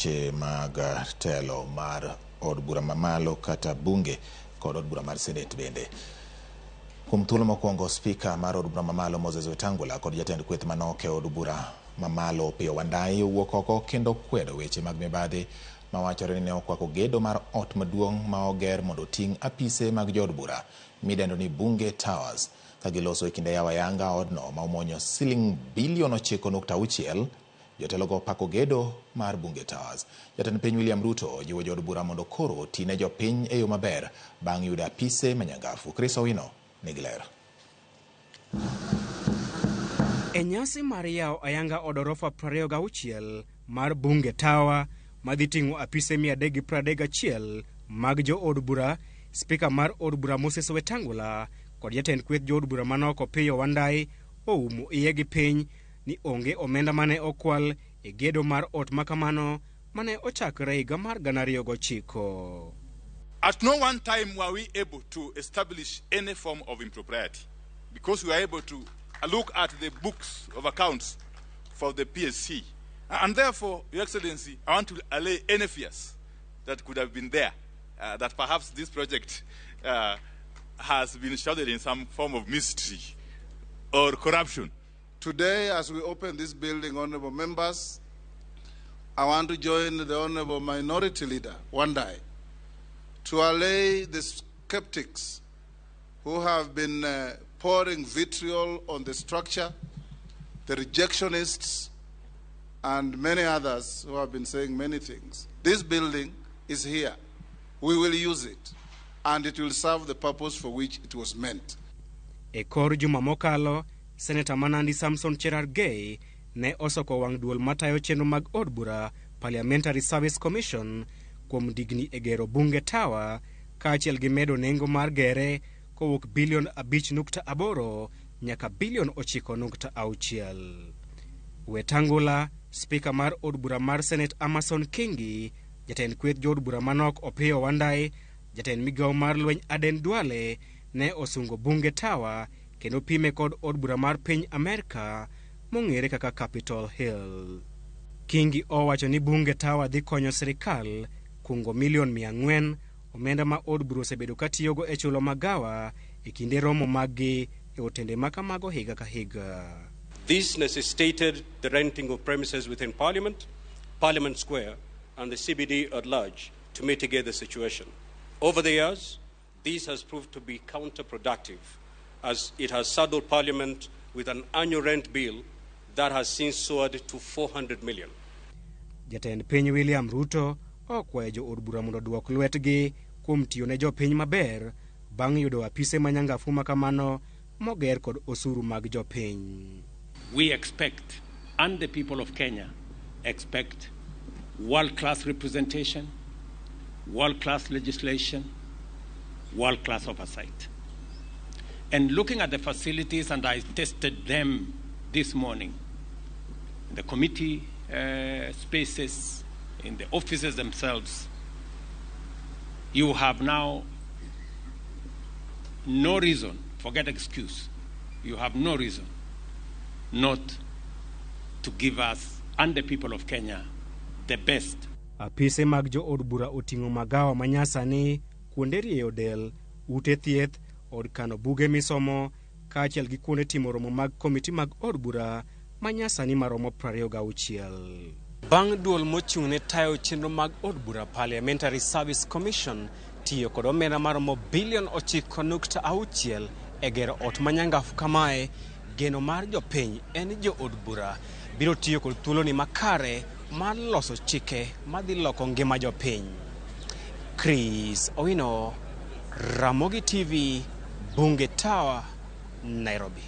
Weche mag telo mar od bura mamalo kata bunge kod od bura mar senet bende. Kuom thuolo mokwongo, spika mar od bura mamalo Moses Wetangula kod jatend kweth manok e od bura mamalo Opiyo Wandayi owuok oko kendo kwedo weche mag mibadhi mawachore ni ne okwako gedo mar ot maduong' ma oger mondo oting' apise mag jood bura midendo ni Bunge Towers. Ka giloso e kinde yawo ayanga odno ma omonyo siling bilion 9.6, jotelogo opako gedo mar Bunge Towers. Jatend piny William Ruto ojiwo jood bura mondo koro oti ne jopiny e yo maber bang' yudo apise manyangafu. Chris Owino nigi ler. E nyasi mar yawo ayanga od orofa 26 mar Bunge Tower madhi ting'o apise 331 mag jood bura, spika mar od bura Moses Wetangula kod jatend kweth jood bura manok Opiyo Wandayi oumo iye gi piny ni onge omenda mane okwal e gedo mar ot makamano mane ochakre higa mar 2009. At no one time were we able to establish any form of impropriety because we were able to look at the books of accounts for the PSC. And therefore, Your Excellency, I want to allay any fears that could have been there, that perhaps this project has been shrouded in some form of mystery or corruption. Today, as we open this building, honorable members, I want to join the honorable minority leader, Wandayi, to allay the skeptics who have been pouring vitriol on the structure, the rejectionists, and many others who have been saying many things. This building is here. We will use it, and it will serve the purpose for which it was meant. E kor juma mokalo, Seneta ma Nandi Samson Cherargei ne osoko wang' duol matayo chenro mag od bura Parliamentary Service Commission kuom digni e gero Bunge Tower kaachiel gi medo nengo mar gere kowuok bilion 5.8 nyaka bilion 9.6. Wetangula, spika mar od bura mar Senate Amason Kingi, jatend kweth jood bura manok Opiyo Wandayi, jatend migawo mar lweny Aden Duale ne osungo Bunge Tower kendo pime kod od bura mar piny Amerka mong'ere kaka Capitol Hill. Kingi owacho ni Bunge Tower dhi konyo sirikal kungo milion 400 omenda ma od bura osebedo katiyogo e chulo magawa e kinde romo maggi e otende ma kamago higa ka higa. This necessitated the renting of premises within Parliament, Parliament Square, and the CBD at large to mitigate the situation. Over the years, this has proved to be counterproductive, as it has saddled Parliament with an annual rent bill that has since soared to 400 million. Jatend piny William Ruto okwayo jo od bura mondo oduok lwetgi kuom tiyo ne jopiny maber bang' yudo apise manyangafu makamano moger kod osuru mag jopiny. We expect, and the people of Kenya expect, world-class representation, world-class legislation, world-class oversight. And looking at the facilities, and I tested them this morning, in the committee spaces, in the offices themselves, you have now no reason, forget excuse, you have no reason not to give us and the people of Kenya the best. Apise mag jo od bura oting'o magawa manyasani, kuonde rieyo del, ute thieth, od kano buge misomo, kaachiel gi kuonde timo romo mag komiti mag od bura manyasani maromo 26. Bang' duol mochung' ne tayo chenro mag od bura Parliamentary Service Commission tiyo kod omenda maromo bilion 9.6 e gero ot manyangafu kamae, geno mar jopiny en ni jo od bura biro tiyo kod thuoloni makare mar loso chike madhi loko ngima jopiny. Chris Owino, Ramogi TV, Bunge Tower, Nairobi.